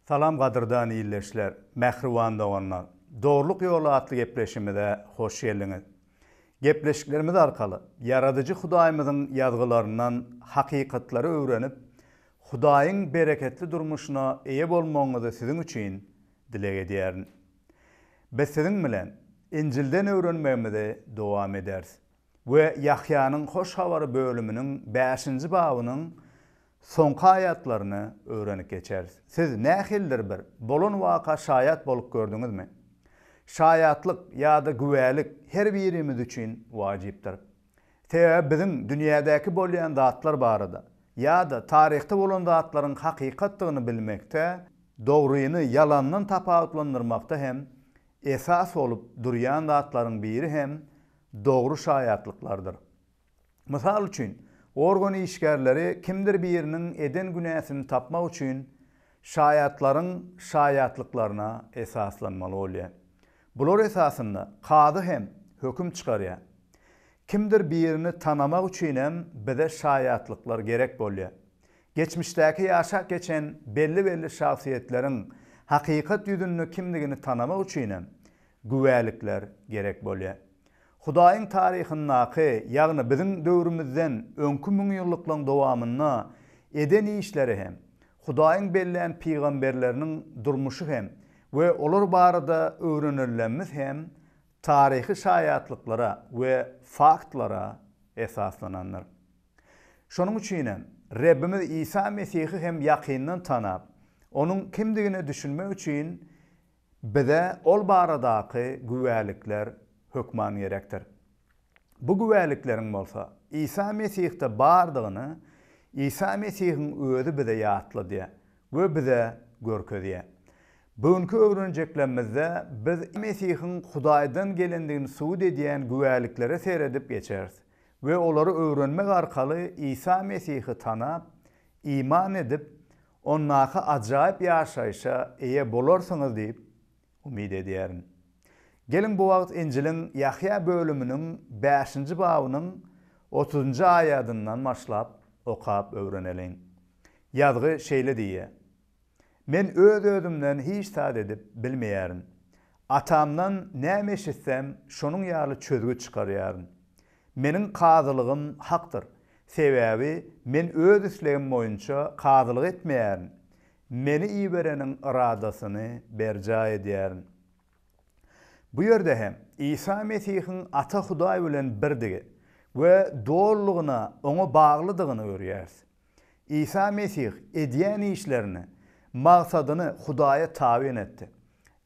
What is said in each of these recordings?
Salam gadyrdan ildeşler, mähriban doganlar! Dogrulyk ýoly atly gepleşimize hoş geldiňiz. Gepleşiklerimiz arkaly Ýaradyjy Hudaýymyzyň ýazgylaryndan hakykatlary öwrenip, Hudaýyň bereketli durmuşyna eýe bolmagyňyzy siziň üçin dileg edýärin. Biz siziň bilen Injilden öwrenmegimizi dowam ederis we Ýahýanyň Hoş Habary bölüminiň bäşinji babynyň soňky aýatlaryny öwrenip geçeris. Siz nähilidir bir bolan waka şaýat bolup gördüňizmi? Şaýatlyk ýa-da güwälik her birimiz üçin wajypdyr. Sebäbi biziň dünýädäki bolýan zatlar barada ýa-da taryhda bolan zatlaryň hakykatdygyny bilmekde, dogryny ýalandan tapawutlandyrmakda hem esas bolup durýan zatlaryň biri hem dogry şaýatlyklardyr. Mysal üçin, organ işgärleri kimdir biriniň eden günäsini tapmak üçin şaýatlaryň şaýatlyklaryna esaslanmaly bolýar. Bular esasynda kazy hem höküm çykarýar. Kimdir birini tanamak üçinem bize şaýatlyklar gerek bolýar. Geçmişdäki ýaşap geçen belli-belli şahsyýetleriň hakykat ýüzünde kimdigini tanamak üçinem güwälikler gerek bolýar. Hudaýyň taryhyndaky, ýagny biziň döwrümizden öňki müňýyllyklaryň dowamynda eden işleri hem, Hudaýyň bellän pygamberleriniň durmuşy hem we olar barada öwrenenlerimiz hem taryhy şaýatlyklara we faktlara esaslanandyr. Şonuň üçin hem, Rebbimiz Isa Mesihi hem ýakyndan tanap, Onuň kimdigine düşünmek üçin Bize ol baradaky güwälikler hökman gerekdir. Bu güwälikleriň bolsa Isa Mesihde bardygyny Isa Mesihiň özi bize ýatladýar we bize görkezýär. Bu günki öwrenjeklerimizde biz Mesihiň Hudaýdan gelendigini subut edýän güwäliklere seredip geçeris we olary öwrenmek arkaly Isa Mesihi tanap, iman edip, Ondaky ajaýyp ýaşaýşa eýe bolarsyňyz diýip umyt edýärin. Geliň bu wagt Injiliň Ýahýa bölüminiň bäşinji babynyň otuzynjy aýadyndan başlap okap öwreneliň. Ýazgy şeýle diýýär, Men öz-özümden hiç zat edip bilmeýärin. Atamdan näme eşitsem, şonuň ýaly çözgüt çykarýaryn. Meniň kazylygym hakdyr, sebäbi Men Öz islegim boýunça kazylyk etmeýärin, Meni ibereniň yradasyny berjaý edýärin. Bu ýerde hem Isa Mesihiň Ata Hudaý bilen birdigi we dolulygyna Oňa baglydygyny görýäris. Isa Mesih edýän işlerini, maksadyny Hudaýa tabyn etdi.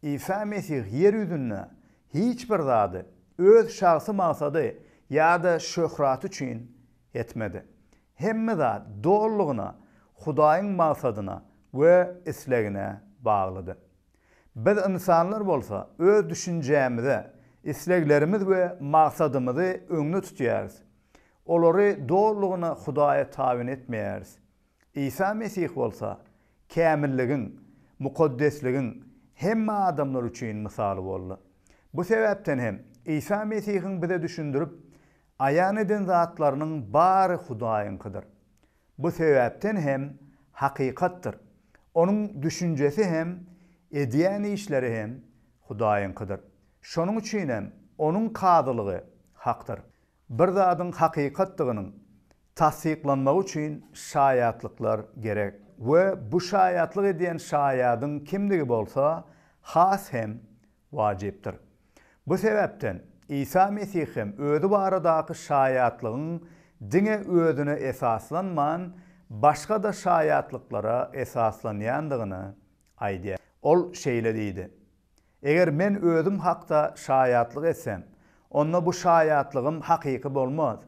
Isa Mesih ýer ýüzünde hiç bir zady öz şahsy maksady ýa-da şöhraty üçin etmedi. Hemme zat dolulygyna Hudaýyň maksadyna we islegine baglydy. Biz ynsanlar bolsa öz düşünjämize, isleglerimiz we maksadymyzy öňde tutýarys. Olary dolulygyna Hudaýa tabyn etmeýäris. Isa Mesih bolsa, kämilligiň, mukaddesligiň hemme adamlar üçin mysaly boldy. Bu sebäpden hem Isa Mesihiň bize düşündirip, aýan eden zatlarynyň bary Hudaýyňkydyr. Bu sebäpden hem hakykatdyr. Onuň düşünjesi hem, edýän işleri hem Hudaýyňkydyr. Şonuň üçin hem Onuň kazylygy hakdyr. Bir zadyň hakykatdygynyň tassyklanmagy üçin şaýatlyklar gerek we bu şaýatlyk edýän şaýadyň kimdigi bolsa has hem wajypdyr. Bu sebäpden Isa Mesih hem özi baradaky şaýatlygyň diňe özüne esaslanman, başga-da şaýatlyklara esaslanýandygyny aýdýar. Ol şeýle diýdi, Eger Men Özüm hakda şaýatlyk etsem, onda bu şaýatlygym hakyky bolmaz.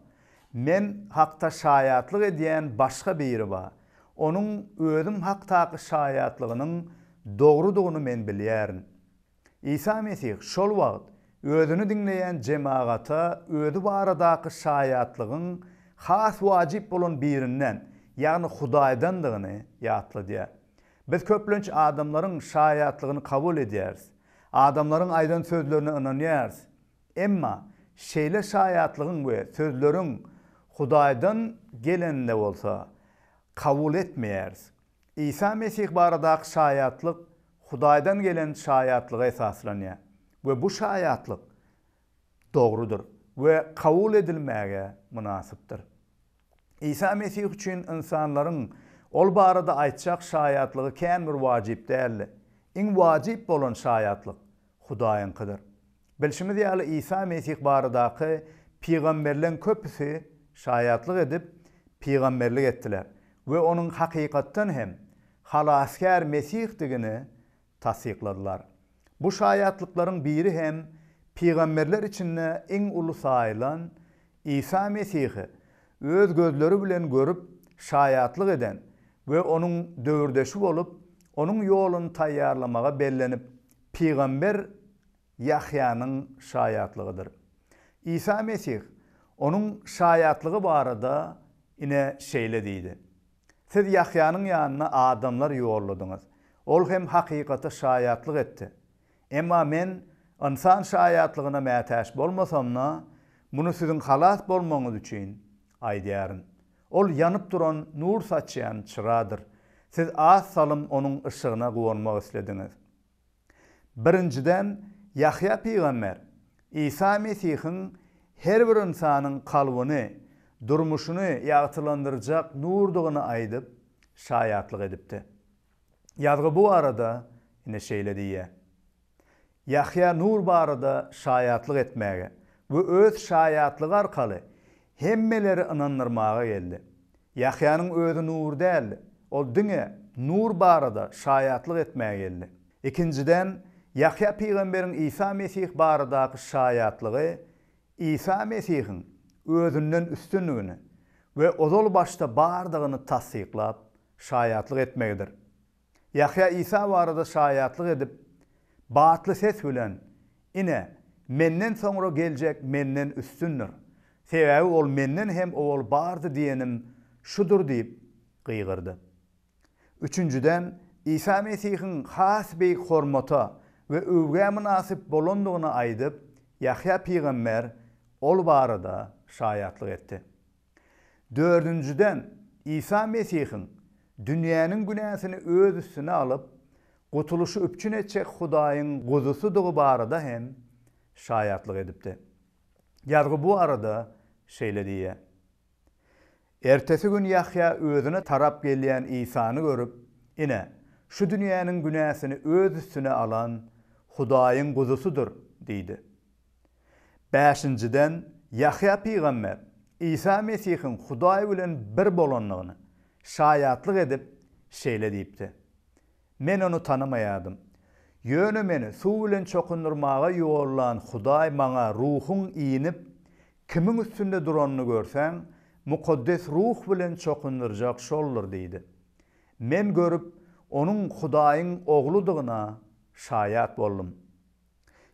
Men hakda şaýatlyk edýän başga biri bar. Onuň Özüm hakdaky şaýatlygynyň dogrudygyny Men bilýärin. Isa Mesih şol wagt Özüni diňleýän jemagata Özi baradaky şaýatlygyň has wajyp bolan birinden, ýagny Hudaýdandygyny ýatladýar. Biz köplenç adamlaryň şaýatlygyny kabul edýäris. Adamlaryň aýdan sözlerine ynanýarys. Emma şeýle şaýatlygyň we sözleriň Hudaýdan geleninde bolsa, kabul etmeýäris. Isa Mesih baradaky şaýatlyk Hudaýdan gelen şaýatlyga esaslanýar we bu şaýatlyk dogrudyr we kabul edilmäge mynasypdyr. Isa Mesih üçin ynsanlaryň Ol barada aýtjak şaýatlygy kän bir wajyp däldi. Iň wajyp bolan şaýatlyk Hudaýyňkydyr. Bilşimiz ýaly, Isa Mesih baradaky pygamberleň köpüsi şaýatlyk edip, pygamberlik etdiler we Onuň hakykatdan hem Halasgär Mesihdigini tassykladylar. Bu şaýatlyklaryň biri hem pygamberler içinde iň uly saýylan Isa Mesihi öz gözleri bilen görüp şaýatlyk eden we Onuň döwürdeşi bolup, Onuň ýoluny taýýarlamaga bellenip pygamber Ýahýanyň şaýatlygydyr. Isa Mesih Onuň şaýatlygy barada ine şeýle diýdi, Siz Ýahýanyň ýanyna adamlar ýolladyňyz, ol hem hakykata şaýatlyk etdi. Emma Men ynsan şaýatlygyna mätäç bolmasam-da, muny siziň halas bolmagyňyz üçin aýdýaryn. Ol ýanyp duran nur saçýan çyradyr. Siz az salym onuň yşygyna guwanmak islediňiz. Birinjiden, Ýahýa pygamber Isa Mesihiň her bir ynsanyň kalbyny, durmuşyny ýagtylandyrjak nurdugyny aýdyp, şaýatlyk edipdi. Ýazgy bu barada ine şeýle diýýär, Ýahýa nur barada şaýatlyk etmäge we öz şaýatlygy arkaly hemmeleri ynandyrmaga geldi. Ýahýanyň özi nur däldi, ol diňe nur barada şaýatlyk etmäge geldi. Ikinjiden, Ýahýa pygamberiň Isa Mesih baradaky şaýatlygy Isa Mesihiň özünden üstündigini we ozal başda bardygyny tassyklap şaýatlyk etmegidir. Ýahýa Isa barada şaýatlyk edip, batly ses bilen, Ine, menden soňra geljek menden üstündir. Sebäbi ol menden hem owal bardy diýenim şudur diýip gygyrdy. Üçünjiden, Isa Mesihiň has beýik hormata we öwgä mynasyp bolandygyny aýdyp, Ýahýa pygamber Ol barada şaýatlyk etdi. Dördünjiden, Isa Mesihiň dünýäniň günäsini öz üstüne alyp, gutulyşy üpjün etjek Hudaýyň Guzusydygy barada hem şaýatlyk edipdi. Ýazgy bu barada şeýle diýýär, Ertesi gün Ýahýa özüne tarap gelýän Isany görüp, Ine, şu dünýäniň günäsini öz üstüne alan Hudaýyň Guzusydyr diýdi. Bäşinjiden, Ýahýa pygamber Isa Mesihiň Hudaý bilen bir bolandygyny şaýatlyk edip, şeýle diýipdi, Men ony tanamaýardym. Ýöne meni suw bilen çokundyrmaga ýollan Hudaý maňa Ruhuň inip, kimiň üstünde duranyny görseň, Mukaddes Ruh bilen çokundyrjak şoldur diýdi. Men görüp, onuň Hudaýyň Ogludygyna şaýat boldum.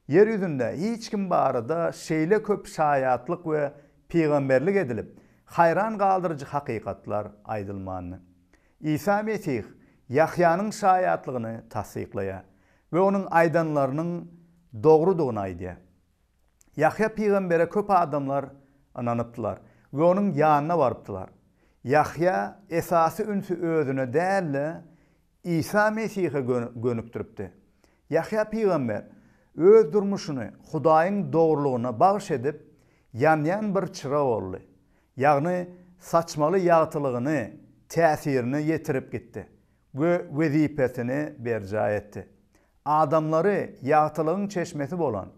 Ýer ýüzünde hiç kim barada şeýle köp şaýatlyk we pygamberlik edilip, haýran galdyryjy hakykatlar aýdylmandy. Isa Mesih Ýahýanyň şaýatlygyny tassyklaýar we onuň aýdanlarynyň dogrudygyny aýdýar. Ýahýa pygambere köp adamlar ynanypdylar we onuň ýanyna barypdylar. Ýahýa esasy ünsi özüne däl-de, Isa Mesihe gönükdiripdi. Ýahýa pygamber öz durmuşyny Hudaýyň dogrulygyna bagyş edip, ýanýan bir çyra boldy. Ýagny saçmaly ýagtylygyny, täsirini ýetirip gitdi we wezipesini berjaý etdi. Adamlary ýagtylygyň çeşmesi bolan,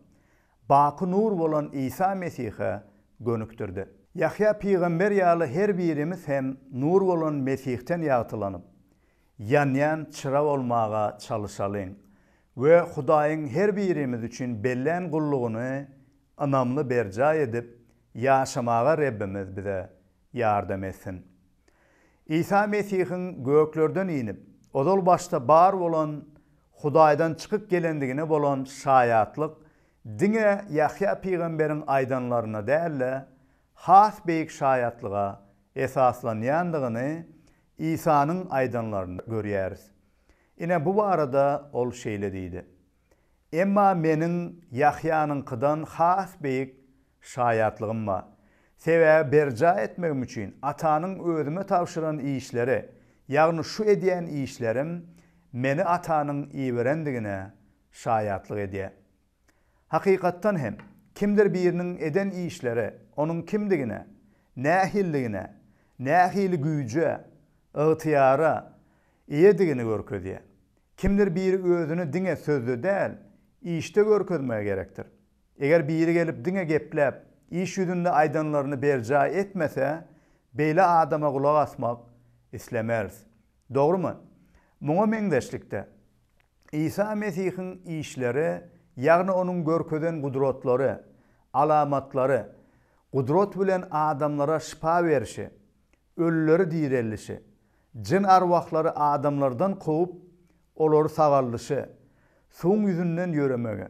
baky nur bolan Isa Mesihe gönükdirdi. Ýahýa pygamber ýaly her birimiz hem nur bolan Mesihden ýagtylanyp, ýanýan çyra bolmaga çalyşalyň we Hudaýyň her birimiz üçin bellän gullugyny ynamly berjaý edip ýaşamaga Rebbimiz bize ýardam etsin. Isa Mesihiň göklerden inip, ozal başda bar bolan Hudaýdan çykyp gelendigine bolan şaýatlyk diňe Ýahýa pygamberiň aýdanlaryna däl-de, has beýik şaýatlyga esaslanýandygyny Isanyň aýdanlarynda görýäris. Ine, bu barada ol şeýle diýdi, Emma meniň Ýahýanyňkydan has beýik şaýatlygym bar. Sebäbi berjaý etmegim üçin Atanyň özüme tabşyran işleri. ýagny şu edýän işlerim Meni Atanyň iberendigine şaýatlyk edýär. Hakykatdan hem, kimdir biriniň eden işleri onuň kimdigine, nähilidigine, nähili güýje, ygtyýara eýedigini görkezýär. Kimdir biri özüni diňe sözde däl, işde görkezmegi gerekdir. Eger biri gelip diňe gepläp, iş ýüzünde aýdanlaryny berjaý etmese, beýle adama gulak asmak islemeris. Dogrumy? Muňa meňzeşlikde, Isa Mesihiň işleri, ýagny Onuň görkezen gudratlary, alamatlary, gudrat bilen adamlara şypa berişi, ölüleri direldişi, jyn-arwahlary adamlardan kowup, olary sagaldyşy, suwuň ýüzünden ýöremegi,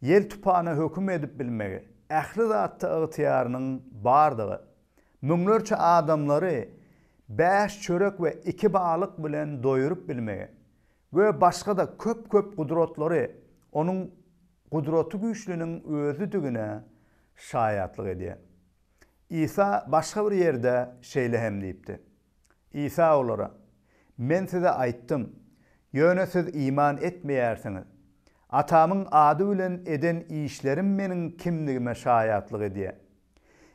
ýel-tupana höküm edip bilmegi, ähli zatda ygtyýarynyň bardygy, müňlerçe adamlary bäş çörek we iki balyk bilen doýuryp bilmegi we başga-da köp-köp gudratlary Onuň Gudratygüýçliniň Özüdigine şaýatlyk edýär. Isa başga bir ýerde şeýle hem diýipdi. Isa olara, Men size aýtdym, ýöne siz iman etmeýärsiňiz. Atamyň ady bilen eden işlerim Meniň kimdigime şaýatlyk edýär.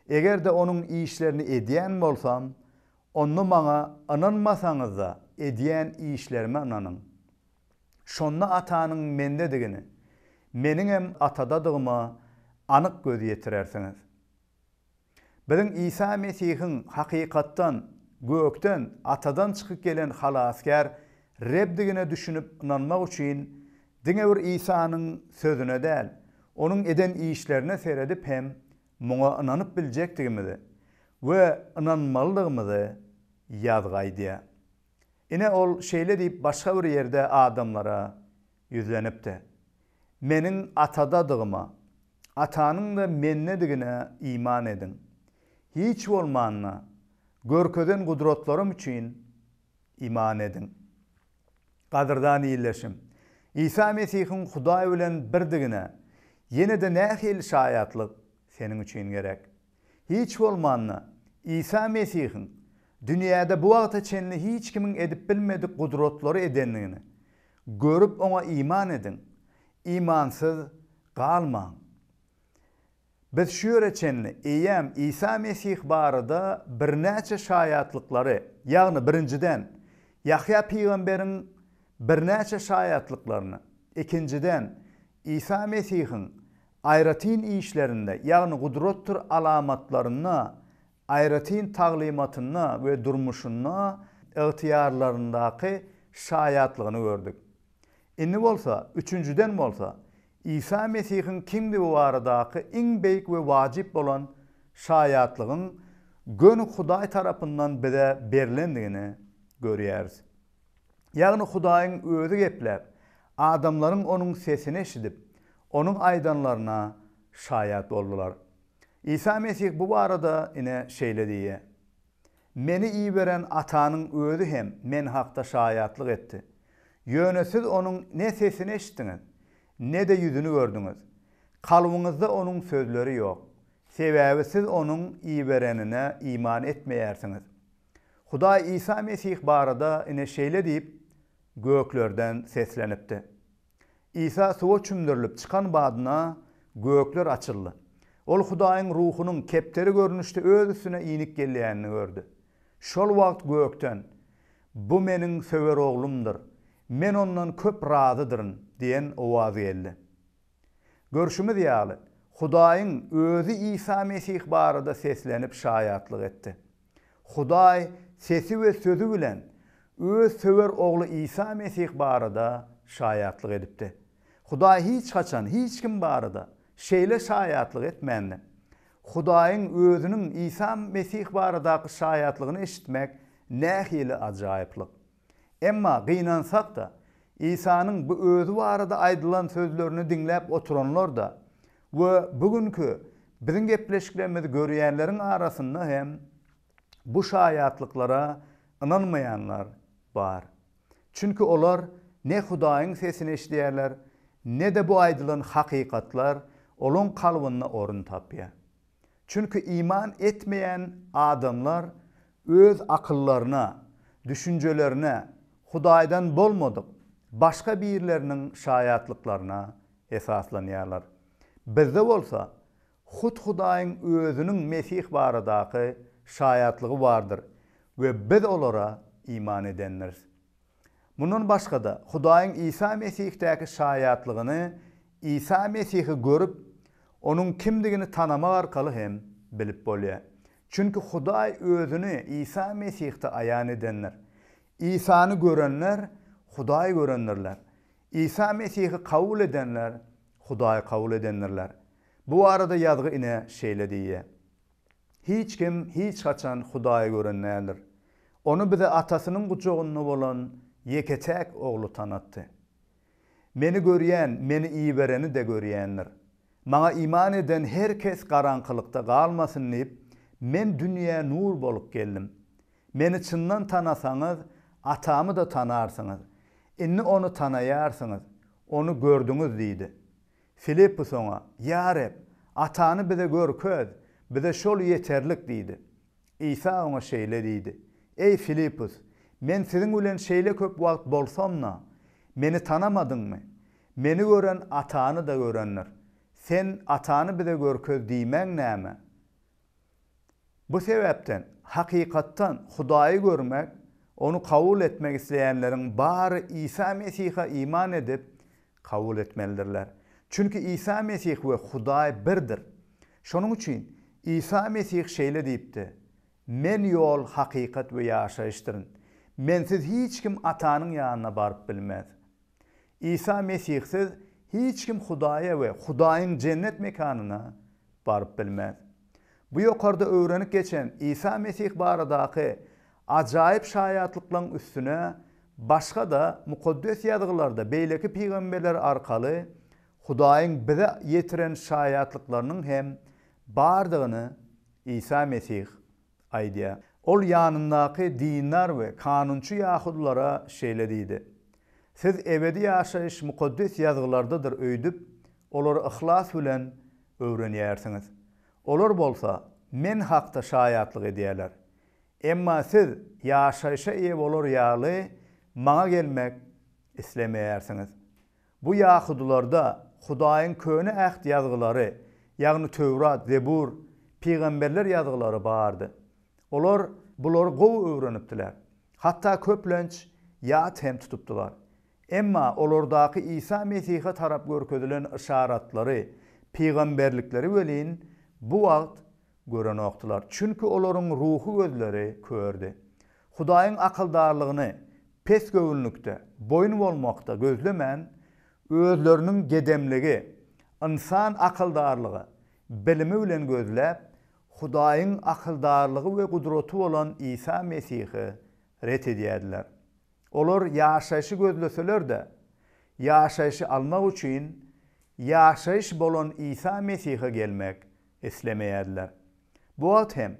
Eger-de Onuň işlerini edýän bolsam, onda Maňa ynanmasaňyz-da, edýän işlerime ynanyň. Şonda Atanyň Mendedigini, Meniňem Atadadygyma anyk göz ýetirersiňiz. Biziň Isa Mesihiň hakykatdan, gökden, Atadan çykyp gelen Halasgär Rebdigine düşünip ynanmak üçin diňe bir Isanyň sözüne däl, Onuň eden işlerine seredip hem muňa ynanyp biljekdigimizi we ynanmalydygymyzy Ýazgy aýdýar. Ine, Ol şeýle diýip başga bir ýerde adamlara ýüzlenipdi, Meniň Atadadygyma, Atanyň-da Mendedigine iman ediň. Hiç bolmanda, görkezen gudratlarym üçin iman ediň. Gadyrdan ildeşim, Isa Mesihiň Hudaý bilen birdigine ýene-de nähili şaýatlyk seniň üçin gerek? Hiç bolmanda, Isa Mesihiň dünýäde bu wagta çenli hiç kimiň edip bilmedik gudratlary edendigini görüp oňa iman ediň, imansyz galmaň. Biz şu ýere çenli eýýäm Isa Mesih barada birnäçe şaýatlyklary, ýagny birinjiden, Ýahýa pygamberiň birnäçe şaýatlyklaryny, ikinjiden, Isa Mesihiň aýratyn işlerinde, ýagny gudratdyr alamatlarynda, aýratyn taglymatynda we durmuşynda ygtyýarlaryndaky şaýatlygyny gördük. Indi bolsa, üçünjiden bolsa, Isa Mesihiň kimdigi baradaky iň beýik we wajyp bolan şaýatlygyň göni Hudaý tarapyndan bize berlendigini görýäris. Ýagny Hudaýyň Özi gepläp, adamlaryň Onuň sesini eşidip, Onuň aýdanlaryna şaýat boldular. Isa Mesih bu barada ine şeýle diýýär, Meni iberen Atanyň Özi hem Men hakda şaýatlyk etdi. Ýöne siz Onuň ne sesini eşitdiňiz, ne-de ýüzüni gördüňiz. Kalbyňyzda Onuň sözleri ýok. Sebäbi siz Onuň iberenine iman etmeýärsiňiz. Hudaý Isa Mesih barada ine şeýle diýip, göklerden seslenipdi. Isa suwa çümdürilip çykan badyna gökler açyldy. Ol Hudaýyň Ruhunyň kepderi görnüşde öz üstüne inip gelýänini gördi. Şol wagt gökden, Bu Meniň söwer Oglumdyr. Men Ondan köp razydyryn diýen owaz geldi. Görşümiz ýaly, Hudaýyň Özi Isa Mesih barada seslenip şaýatlyk etdi. Hudaý sesi we sözi bilen Öz söwer Ogly Isa Mesih barada şaýatlyk edipdi. Hudaý hiç haçan hiç kim barada şeýle şaýatlyk etmändi. Hudaýyň Özüniň Isa Mesih baradaky şaýatlygyny eşitmek nähili ajaýyplyk! Emma, gynansak-da, Isanyň bu Özi barada aýdylan sözlerini diňläp oturanlar-da we bu günki biziň gepleşiklerimizi görýänleriň arasynda hem bu şaýatlyklara ynanmaýanlar bar. Çünki olar ne Hudaýyň sesini eşidýärler, ne-de bu aýdylan hakykatlar olaň kalbynda orun tapýar. Çünki iman etmeýän adamlar öz akyllaryna, düşünjelerine, Hudaýdan bolmadyk başga birleriniň şaýatlyklaryna esaslanýarlar. Bizde bolsa hut Hudaýyň Özüniň Mesih baradaky şaýatlygy bardyr we biz olara iman edendiris. Mundan başga-da, Hudaýyň Isa Mesihdäki şaýatlygyny Isa Mesihi görüp, Onuň kimdigini tanamak arkaly hem bilip bolýar. Çünki Hudaý Özüni Isa Mesihde aýan edendir. Isany görenler Hudaýy görendirler. Isa Mesihi kabul edenler Hudaýy kabul edendirler. Bu barada Ýazgy ine şeýle diýýär. Hiç kim hiç haçan Hudaýy gören däldir. Ony bize Atasynyň gujagynda bolan ýeke-täk Ogly tanatdy. Meni görýän Meni ibereni-de görýändir. Maňa iman eden her kes garaňkylykda galmasyn diýip, Men dünýä nur bolup geldim. Meni çyndan tanasaňyz, Atamy-da tanarsyňyz. Indi Ony tanaýarsyňyz, Ony gördüňiz diýdi. Filipus oňa, Ýa Reb, Atany bize görkez, bize şol ýeterlik diýdi. Isa oňa şeýle diýdi, Eý, Filipus, Men siziň bilen şeýle köp wagt bolsam-da, Meni tanamadyňmy? Meni gören Atany-da görendir. Sen, Atany bize görkez diýmäň näme? Bu sebäpden, hakykatdan Hudaýy görmek, Ony kabul etmek isleýänleriň bary Isa Mesihe iman edip, kabul etmelidirler. Çünki Isa Mesih we Hudaý birdir. Şonuň üçin Isa Mesih şeýle diýipdi, Men ýol, hakykat we ýaşaýyşdyryn. Mensiz hiç kim Atanyň ýanyna baryp bilmez. Isa Mesihsiz hiç kim Hudaýa we Hudaýyň jennet mekanyna baryp bilmez. Bu ýokarda öwrenip geçen Isa Mesih baradaky ajaýyp şaýatlyklaryň üstüne başga-da Mukaddes Ýazgylarda beýleki pygamberler arkaly Hudaýyň bize ýetiren şaýatlyklarynyň hem bardygyny Isa Mesih aýdýar. Ol ýanyndaky dindar we kanunçy ýahudylara şeýle diýdi, Siz ebedi ýaşaýyş Mukaddes Ýazgylardadyr öýdüp, olary yhlas bilen öwrenýärsiňiz. Olar bolsa Men hakda şaýatlyk edýärler. Emma siz ýaşaýşa eýe bolar ýaly, Maňa gelmek islemeýärsiňiz. Bu ýahudylarda Hudaýyň Köne Äht ýazgylary, ýagny Töwrat, Zebur, pygamberler ýazgylary bardy. Olar bulary gowy öwrenipdiler. Hatda köplenç ýat hem tutupdylar. Emma olardaky Isa Mesihe tarap görkezilen yşaratlary, pygamberlikleri welin bu wagt görenokdylar. Çünki olaryň ruhy gözleri kördi. Hudaýyň akyldarlygyny pesgöwünlikde, boýun bolmakda gözlemän, özleriniň gedemligi, ynsan akyldarlygy, bilimi bilen gözläp, Hudaýyň akyldarlygy we gudraty bolan Isa Mesihi ret edýärdiler. Olar ýaşaýşy gözleseler-de, ýaşaýşy almak üçin ýaşaýyş bolan Isa Mesihe gelmek islemeýärdiler. Bu wagt hem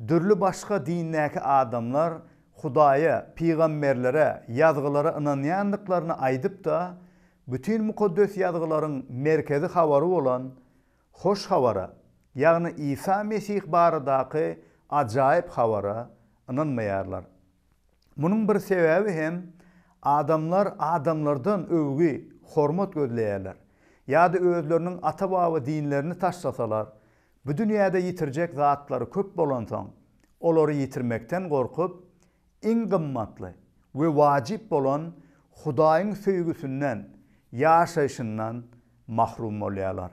dürli başga dindäki adamlar Hudaýa, pygamberlere, ýazgylara ynanýandyklaryny aýdyp-da, bütin Mukaddes Ýazgylaryň merkezi habary bolan Hoş Habara, ýagny Isa Mesih baradaky ajaýyp habara ynanmaýarlar. Munuň bir sebäbi hem adamlar adamlardan öwgi, hormat gözleýärler. Ýa-da özleriniň ata-baba dinlerini taşlasalar, bu dünýäde ýitirjek zatlary köp bolansoň, olary ýitirmekden gorkup, iň gymmatly we wajyp bolan Hudaýyň söýgüsinden, ýaşaýşyndan mahrum bolýarlar.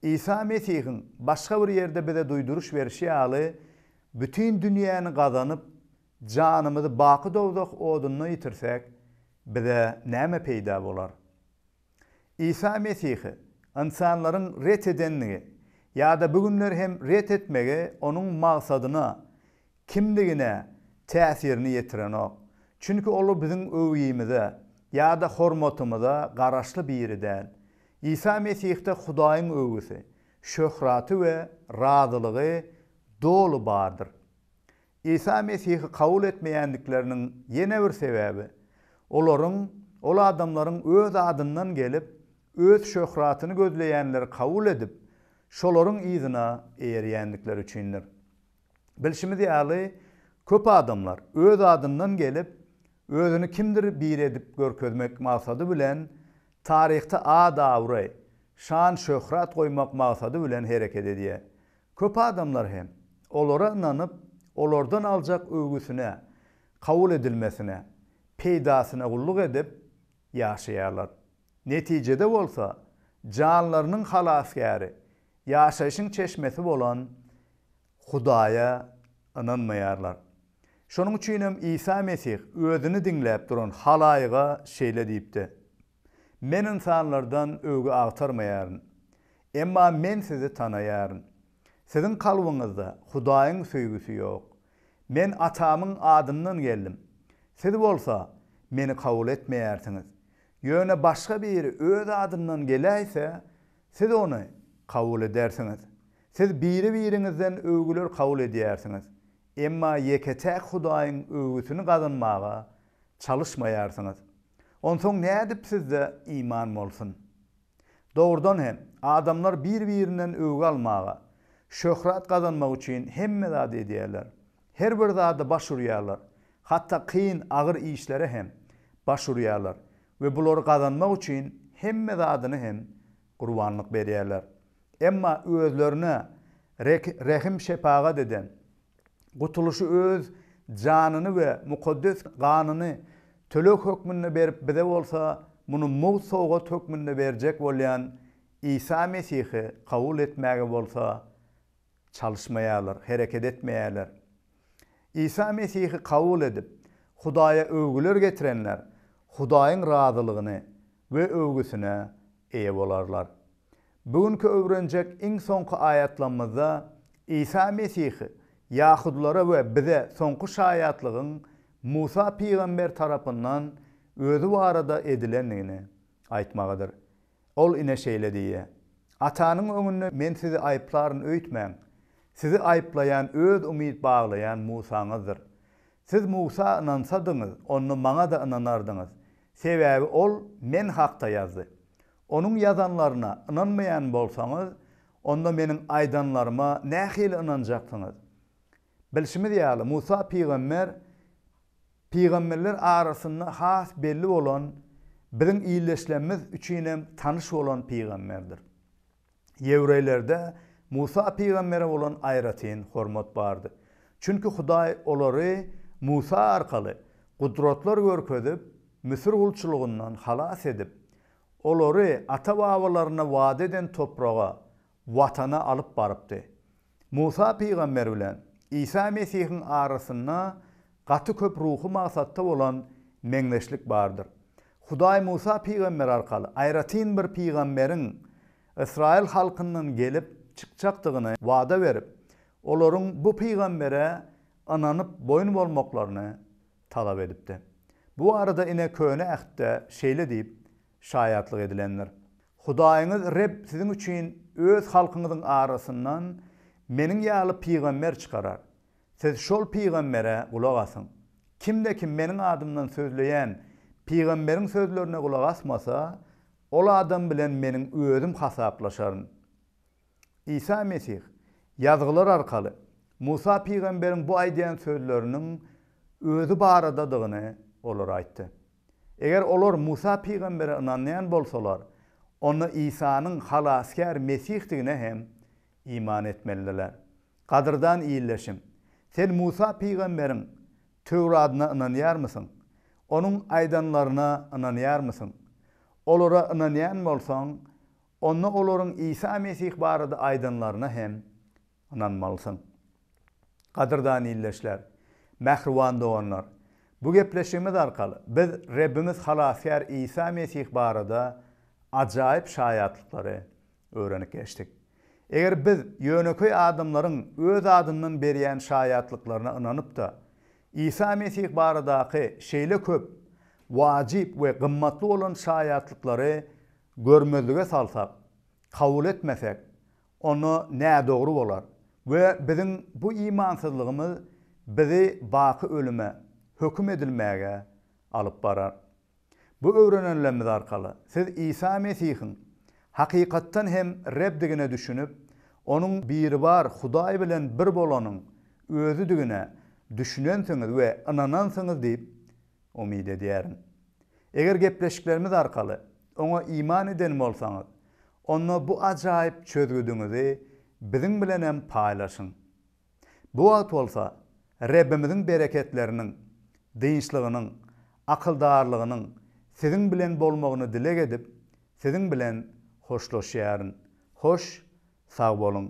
Isa Mesihiň başga bir ýerde bize duýduryş berişi ýaly, bütin dünýäni gazanyp, janymyzy baky dowzah odunda ýitirsek, bize näme peýda bolar? Isa Mesihi ynsanlaryň ret edendigi ýa-da bu günler hem ret etmegi onuň maksadyna, kimligine täsirini ýetirenok. Çünki ol biziň öwgimize ýa-da hormatymyza garaşly biri däl. Isa Mesihde Hudaýyň öwgüsi, şöhraty we razylygy doly bardyr. Isa Mesihi kabul etmeýändikleriniň ýene bir sebäbi, olaryň ol adamlaryň öz adyndan gelip, öz şöhratyny gözleýänleri kabul edip, şolaryň yzyna eýerýändikleri üçindir. Bilşimiz ýaly, Köp adamlar öz adyndan gelip, özüni kimdir biri edip görkezmek maksady bilen taryhda at-abraý, şan-şöhrat goýmak maksady bilen hereket edýär. Köp adamlar hem olara ynanyp, olardan aljak öwgüsine, kabul edilmesine, peýdasyna gulluk edip ýaşaýarlar. Netijede bolsa, janlarynyň halasgäri, ýaşaýşyň çeşmesi bolan Hudaýa ynanmaýarlar. Şonuň üçinem Isa Mesih özüni diňläp duran halaýyga şeýle diýipdi, Men ynsanlardan öwgi agtarmaýaryn. Emma Men sizi tanaýaryn. Siziň kalbyňyzda Hudaýyň söýgüsi ýok. Men Atamyň adyndan geldim. Siz bolsa, Meni kabul etmeýärsiňiz. Ýöne başga biri öz adyndan geläýse, siz ony kabul edersiňiz. Siz biri-biriňizden öwgüler kabul edýärsiňiz, emma ýeke-täk Hudaýyň öwgüsini gazanmaga çalyşmaýarsyňyz. Onsoň nädip sizde iman bolsun? Dogrudan hem, adamlar bir-birinden öwgi almaga, şöhrat gazanmak üçin hemme zady edýärler. Her bir zada baş urýarlar, hatda kyn, agyr işlere hem baş urýarlar we bulary gazanmak üçin hemme zadyny hem gurbanlyk berýärler. Emma özlerine rehim-şepagat eden, gutulyşy öz janyny we mukaddes ganyny töleg hökmünde berip bize bolsa muny mugt sowgat hökmünde berjek bolýan Isa Mesihi kabul etmäge bolsa çalyşmaýarlar, hereket etmeýärler. Isa Mesihi kabul edip, Hudaýa öwgüler getirenler Hudaýyň razylygyny we öwgüsine eýe bolarlar. Bu günki öwrenjek iň soňky aýatlamyzda Isa Mesihi ýahudylara we bize soňky şaýatlygyň Musa pygamber tarapyndan özi barada edilendigini aýtmagydyr. Ol ine şeýle diýýär, Atanyň öňünde men sizi aýyplaryn öýtmäň. Sizi aýyplaýan öz umyt baglaýan Musaňyzdyr. Siz Musa ynansadyňyz, onda maňa-da ynanardyňyz. Sebäbi ol men hakda ýazdy. Onuň ýazanlaryna ynanmaýan bolsaňyz, onda meniň aýdanlaryma nähili ynanjaksyňyz? Bilşimiz ýaly, Musa pygamber pygamberler arasynda has belli bolan, biziň ildeşlerimiz üçinem tanyş bolan pygamberdir. Ýewreýlerde Musa pygambere bolan aýratyn hormat bardy. Çünki Hudaý olary Musa arkaly gudratlar görkezip, Müsür gulçulygyndan halas edip, olary ata-babalaryna wada eden topraga, Watana alyp barypdy. Musa pygamber bilen Isa Mesihiň arasynda gaty köp ruhy maksatda bolan meňzeşlik bardyr. Hudaý Musa pygamber arkaly aýratyn bir pygamberiň ysraýyl halkyndan gelip çykjakdygyny wada berip, olaryň bu pygambere ynanyp boýun bolmaklaryny talap edipdi. Bu barada ine Köne Ähtde şeýle diýip şaýatlyk edilendir. Hudaýyňyz Reb siziň üçin öz halkyňyzyň arasyndan meniň ýaly pygamber çykarar. Siz şol pygambere gulak asyň. Kimde-kim meniň adymdan sözleýän pygamberiň sözlerine gulak asmasa, ol adam bilen meniň özüm hasaplaşaryn. Isa Mesih Ýazgylar arkaly Musa pygamberiň bu aýdýan sözleriniň özi baradadygyny olara aýtdy. Eger olar Musa pygambere ynanýan bolsalar, onda Isanyň Halasgär Mesihdigine hem iman etmelidiler. Gadyrdan ildeşim, sen Musa pygamberiň Töwradyna ynanýarmysyň? Onuň aýdanlaryna ynanýarmysyň? Olara ynanýan bolsaň, onda olaryň Isa Mesih barada aýdanlaryna hem ynanmalysyň. Gadyrdan ildeşler, mähriban doganlar! Bu gepleşigimiz arkaly biz Rebbimiz Halasgär Isa Mesih barada ajaýyp şaýatlyklary öwrenip geçdik. Eger biz ýönekeý adamlaryň öz adyndan berýän şaýatlyklaryna ynanyp-da, Isa Mesih baradaky şeýle köp wajyp we gymmatly bolan şaýatlyklary görmezlige salsak, kabul etmesek, onda nädogry bolar we biziň bu imansyzlygymyz bizi baky ölüme höküm edilmäge alyp barar. Bu öwrenenlerimiz arkaly siz Isa Mesihiň hakykatdan hem Rebdigine düşünip, Onuň Biribar Hudaý bilen bir bolanyň Özüdigine. düşünensiňiz we ynanansyňyz diýip umyt edýärin. Eger gepleşiklerimiz arkaly Oňa iman eden bolsaňyz, onda bu ajaýyp çözgüdiňizi biziň bilenem paýlaşyň. Bu wagt bolsa Rebbimiziň bereketleriniň, dynçlygynyň, akyldarlygynyň siziň bilen bolmagyny dileg edip, siziň bilen hoşlaşýaryn. Hoş, sag boluň!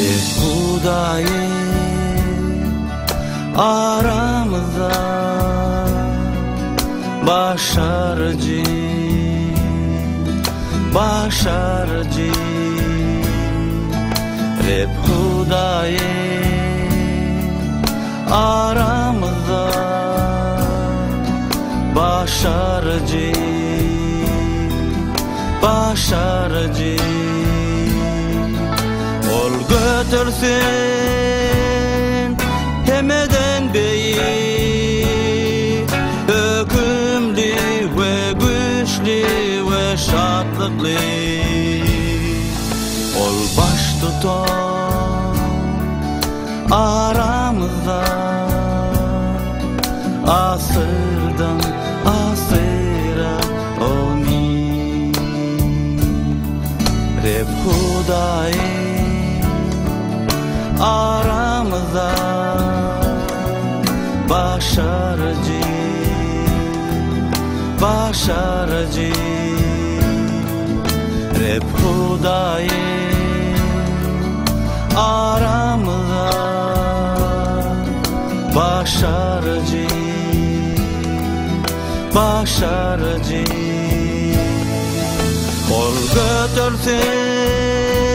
Reb Hudaýy aramyzda başaryjy, başaryjy. Reb Hudaýy aramyzda başaryjy, başaryjy. Ol götersin hemmeden beýik, hökümli we güýçli we şatlykly. Ol baştutan aramyzda asyrdan asyra Amin. Reb Hudaýy aramyzda başaryjy, başaryjy. Reb Hudaýy aramyzda başaryjy, başaryjy. Ol götersin.